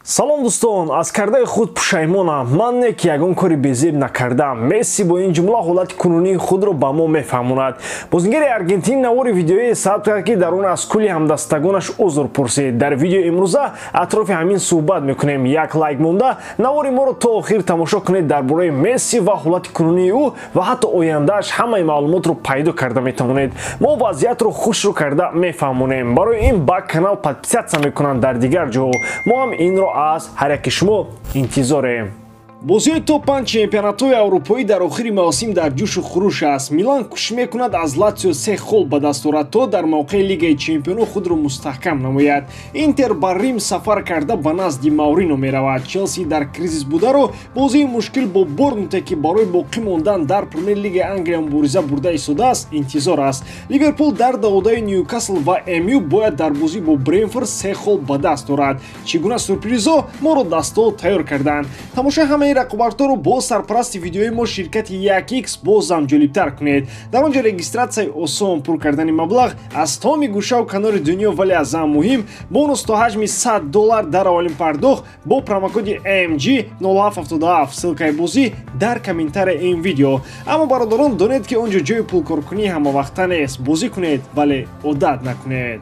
Салом дӯстон, аз кардаи худ пушаймонам. Ман не ки ягон кори безеб накардам. Месси бо ин ҷумла ҳолати кунунии худро ба мо мефаҳмонад. Бозингари Аргентин навори видеоие сабт кард, ки дар он аз кулли ҳамдастагонаш узр пурсид. Дар видеои имрӯза атрофи ҳамин суҳбат мекунем. Як лайк монда, навори моро то охир тамошо кунед. Дар бораи Месси ва ҳолати кунунии ӯ ва ҳатто ояндааш ҳамаи маълумотро пайдо карда метавонед. Мо вазъиятро хушрӯ карда мефаҳмонем. Барои ин ба канал подписаться мекунанд дар дигар ҷоҳо. Мо ҳам инро аз ҳар яки шумо интизорем. Бозиҳои топ-5 чемпионатҳои аврупоӣ дар охири мавсим дар ҷӯшу хуруш аст. Милан кӯшиш мекунад аз Латсио се хол ба даст орад, то дар мавқеи Лигаи чемпионо худро мустаҳкам намояд. Интер ба Рим сафар карда ба назди Маурино меравад. Челси дар кризис бударо бозии мушкил бо Борнмуте, ки барои боқӣ мондан дар Премер-лигаи Англия мубориза бурда истодааст, интизор аст. Ливерпул дар даводаи Ньюкасл ва МЮ бояд дар бозӣ бо Бренфорд се хол ба даст орад. Чӣ гуна сюрпризҳо моро дастҳо тайёр карданд. Тамошои ҳамаи рақобатҳоро бо сарпарасти видеои мо ширкати 1x бозам ҷолибтар кунед. Дар он ҷо регистратсияи осон, пур кардани маблағ аз тамоми гӯшаву канори дунё, вале аз ҳам муҳим бонус то ҳаҷми $100 дар аввалин пардохт бо промокоди MG 0777. Ссылкаи бозӣ дар комментарияи ин видео. Аммо бародарон, донед, ки он ҷо ҷои пулкоркунӣ ҳамавақта нест. Бозӣ кунед, вале одат накунед.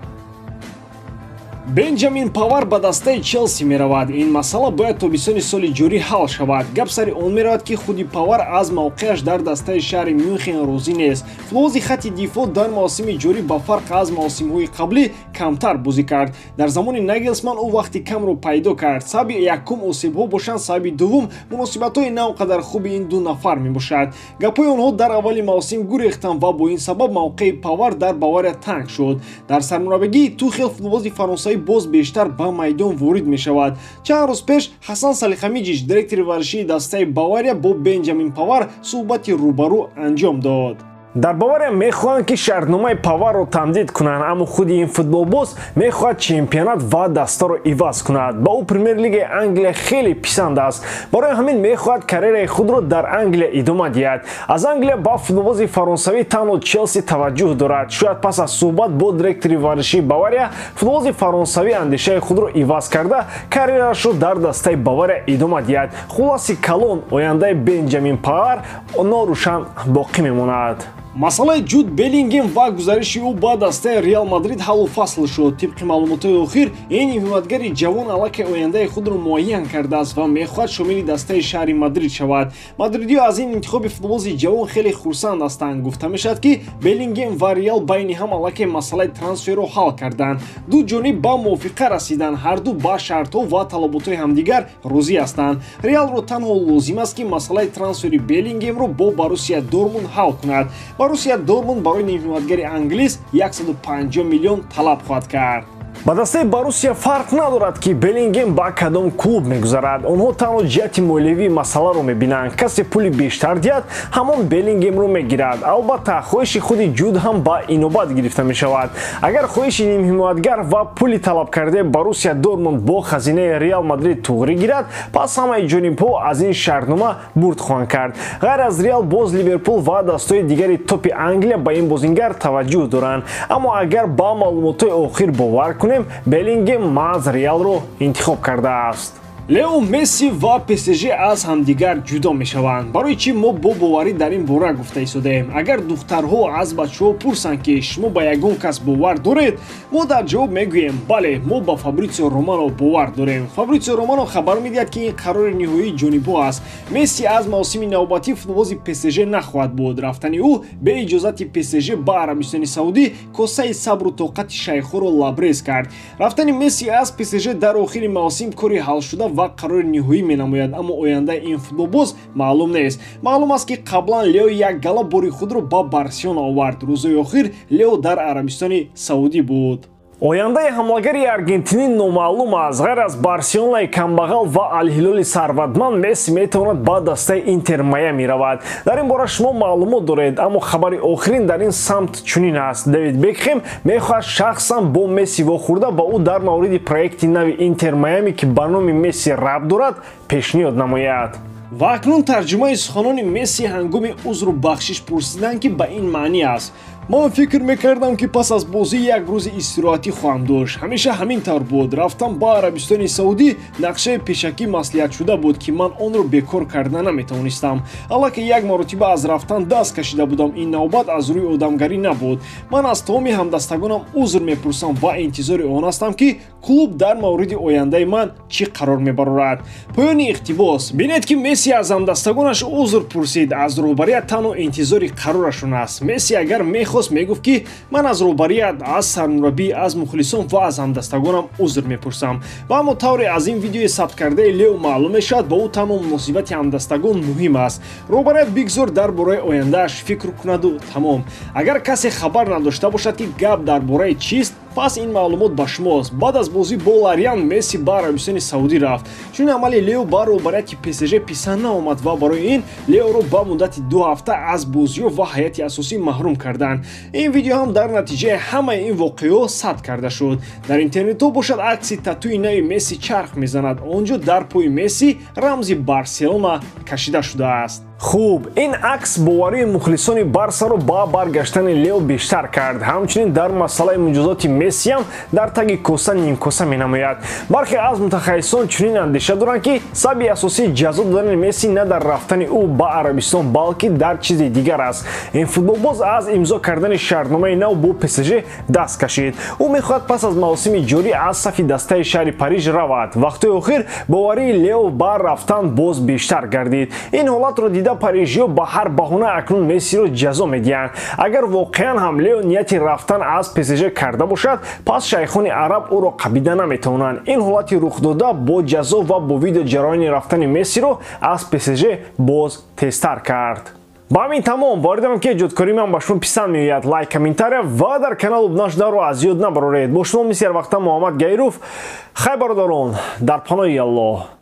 Бенҷамин Павар ба дастаи Челси меравад. Ин масъала бояд тобистони соли ҷорӣ ҳал шавад. Гап сари он меравад, ки худи Павар аз мавқеаш дар дастаи шаҳри Мюнхен розӣ нест. Футболбози хатти дифоъ дар мавсими ҷорӣ ба фарқ аз мавсимҳои қаблӣ камтар бозӣ кард. Дар замони Нагелсман ӯ вақти камро пайдо кард. Сабаби якум осебҳо бошанд, сабаби дуввум муносибатҳои на он қадар хуби ин ду нафар мебошад. Гапҳои онҳо дар аввали мавсим гурехтанд ва бо ин сабаб мавқеи Павар дар Бавария танг шуд. Дар сармураббигии Тухел футболбози фаронсавӣ боз бештар ба майдон ворид мешавад. Чанд рӯз пеш Ҳасан Салихамиҷич, директори варзишии дастаи Бавария, бо Бенҷамин Павар суҳбати рӯбарӯ анҷом дод. Дар Бавария мехоҳанд, ки шартномаи Паварро тамдид кунанд, аммо худи ин футболбоз мехоҳад чемпионат ва дастаро иваз кунад. Ба ӯ Премер-лигаи Англия хеле писанд аст. Барои ҳамин мехоҳад карьераи худро дар Англия идома диҳад. Аз Англия ба футболбози фаронсавӣ танҳо Челси таваҷҷӯҳ дорад. Шояд пас аз суҳбат бо директори варзишии Бавария футболбози фаронсавӣ андешаи худро иваз карда, карьерашро дар дастаи Бавария идома диҳад. Хулоси калон, ояндаи Бенҷамин Павар норӯшан боқӣ мемонад. Масъалаи Ҷуд Беллингем ва гузариши ӯ ба дастаи Реал Мадрид ҳаллу фасл шуд. Тибқи маълумотҳои охир, ин ҳимоятгари ҷавон аллакай ояндаи худро муайян кардааст ва мехоҳад шомили дастаи шаҳри Мадрид шавад. Мадридиё аз ин интихоби футболбози ҷавон хеле хурсанд ҳастанд. Гуфта мешавад, ки Беллингем ва Реал байни ҳам аллакай масъалаи трансферро ҳал карданд. Ду ҷониб ба мувофиқа расиданд, ҳарду ба шартҳо ва талаботҳои ҳамдигар розӣ ҳастанд. Реалро танҳо лозим аст, ки масъалаи трансфери Беллингемро бо Боруссия Дортмунд ҳал кунад. Боруссия Дортмунд барои нимҳимоятгари англис 150 миллион талаб хоҳад кард. Ба дастаи Боруссия фарқ надорад, ки Беллингем ба кадом клуб мегузарад. Онҳо танҳо ҷиҳати молиявии масъаларо мебинанд. Касе пули бештар диҳад, ҳамон Беллингемро мегирад. Албатта, хоҳиши худи Ҷуд ҳам ба инобат гирифта мешавад. Агар хоҳиши нимҳимоятгар ва пули талабкардаи Боруссия Дортмунд бо хазинаи Реал Мадрид туғрӣ гирад, пас ҳамаи ҷонибҳо аз ин шартнома бурд хоҳанд кард. Ғайр аз Реал боз Ливерпул ва дастҳои дигари топи Англия ба ин бозингар таваҷҷӯҳ доранд. Аммо агар ба маълумотҳои охир бовар кунем, Беллингем маҳз Реалро интихоб кардааст. Лео Месси ва ПСЖ аз ҳамдигар ҷудо мешаванд. Барои чӣ мо бо боварӣ дар ин бора гуфта истодаем? Агар духтарҳо аз бачаҳо пурсанд, ки шумо ба ягон кас бовар доред, мо дар ҷавоб мегӯем: бале, мо ба Фабритсио Романо бовар дорем. Фабритсио Романо хабар медиҳад, ки ин қарори ниҳоии ҷонибҳо аст. Месси аз мавсими навбатӣ футболбози ПСЖ нахоҳад буд. Рафтани ӯ бе иҷозати ПСЖ ба Арабистони Саудӣ косаи сабру тоқати шайхҳоро лабрез кард. Рафтани Месси аз ПСЖ дар охири мавсим кори ҳалшуда ва қарори ниҳоӣ менамояд, аммо ояндаи ин футболбоз маълум нест. Маълум аст, ки қаблан Лео як гала бори худро ба Барселона овард. Рӯзҳои охир Лео дар Арабистони Саудӣ буд. Ояндаи ҳамлагари аргентинӣ номаълум аст. Ғайр аз Барселонаи камбағал ва Алҳилоли сарватманд, Месси метавонад ба дастаи Интер Майами равад. Дар ин бора шумо маълумот доред, аммо хабари охирин дар ин самт чунин аст: Дэвид Бекхем мехоҳад шахсан бо Месси вохӯрда, ба ӯ дар мавриди проекти нави Интер Майами, ки ба номи Месси рабт дорад, пешниҳод намояд. Ва акнун тарҷумаи суханони Месси ҳангоми узру бахшиш пурсидан, ки ба ин маънӣ аст: Ман фикр мекардам, ки пас аз бозӣ як рӯзи истироҳатӣ хоҳам дошт. Ҳамеша ҳамин тавр буд. Рафтан ба Арабистони Саудӣ нақшаи пешакӣ маслиҳатшуда буд, ки ман онро бекор карда наметавонистам. Аллакай як маротиба аз рафтан даст кашида будам. Ин навбат аз рӯи одамгарӣ набуд. Ман аз тамоми ҳамдастагонам узр мепурсам ва интизори он ҳастам, ки клуб дар мавриди ояндаи ман чӣ қарор мебарорад. Поёни иқтибос. Бинед, ки Месси аз ҳамдастагонаш узр пурсид, аз роҳбарият танҳо интизори қарорашон аст. Месси агар мехост, мегуфт, ки ман аз роҳбарият, аз сармураббӣ, аз мухлисон ва аз ҳамдастагонам узр мепурсам. Ва аммо тавре аз ин видеои сабткардаи Лео маълум мешавад, ба ӯ танҳо муносибати ҳамдастагон муҳим аст. Роҳбарият бигзор дар бораи ояндааш фикр кунаду тамом. Агар касе хабар надошта бошад, ки гап дар бораи чист, пас ин маълумот ба шумост. Баъд аз бозӣ бо Лориан Месси ба Арабистони Саудӣ рафт. Чунин амали Лео ба роҳбарияти ПСЖ писанд наомад ва барои ин Леоро ба муддати 2 ҳафта аз бозиҳо ва ҳайати асосӣ маҳрум карданд. Ин видео ҳам дар натиҷаи ҳамаи ин воқеаҳо сабт карда шуд. Дар интернетҳо бошад, акси татуи нави Месси чарх мезанад. Он ҷо дар пои Месси рамзи Барселона кашида шудааст. Хуб, ин акс боварии мухлисони Барсаро ба баргаштани Лео бештар кард. Ҳамчунин дар масъалаи муҷозоти Мессиам дар таги коса нимкоса менамояд. Бархе аз мутахассисон чунин андеша доранд, ки сабаби асосии ҷазо додани Месси на дар рафтани ӯ ба Арабистон, балки дар чизи дигар аст. Ин футболбоз аз имзо кардани шартномаи нав бо ПСЖ даст кашид. Ӯ мехоҳад пас аз мавсими ҷорӣ аз сафи дастаи шаҳри Париж равад. Вақтҳои охир боварии Лео ба рафтан боз бештар гардид. Ин ҳолатро дида, парижиё ба ҳар баҳона акнун Мессиро ҷазо медиҳанд. Агар воқеан ҳам Лео нияти рафтан аз ПСЖ карда бошад, пас шайхони араб ӯро қабида наметавонанд. Ин ҳолати рухдода бо ҷазо ва бо видео ҷараёни рафтани Мессиро аз ПСЖ боз тезтар кард. Ба ҳамин тамом. Боварӣ ки эҷодкории ман ба шумо писанд меояд. Лайк, комментария ва дар канал обуна шуданро аз ёд набароред. Бо шумо мисли ҳар вақта Муҳаммад Гаиров. Хай, бародарон, дар паноҳи Аллоҳ.